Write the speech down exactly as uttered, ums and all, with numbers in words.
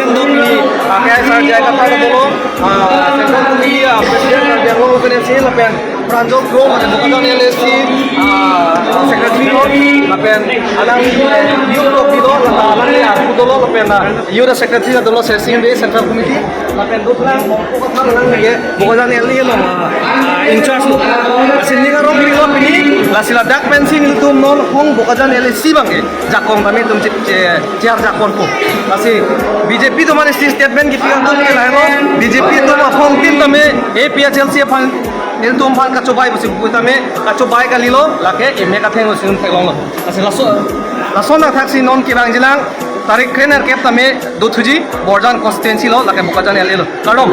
President do pini, ah, K I S R J I kathar dolo, ah, Central Committee, ah, President Karbi Anglong Women L C lapen Pranjal Kro, mane Bokajan L A C, ah, Secretary lo, lapen alang, eh, Youth Kro dolo, lapen alang, ah, Youth dolo, lapen, ah, Youth Secretary dolo, Sesing Bey, Central Committee, lapen doplang, Bokajan L A lo, ah, in charge lo. Lasi ning arong pini lo pini, lasi ladak pensi nelitum non hong Bokajan L A C abang ke jakong tame tum chit, eh, chair jakong po. Lasi B J P atum mane si statement kipi atum ke lahelo, B J P atum aphong tin tame A P H L C aphan, nelitum aphan kachobei pusi pu tame kachobei kalilo, lake eme katheng lo sinum theklonglo. Lasi laso, lason athaksi non kevangjilang, tarik kre-nerkep tame dothuji, Borjan constituency lo, lake Bokajan L A lo. Kardom.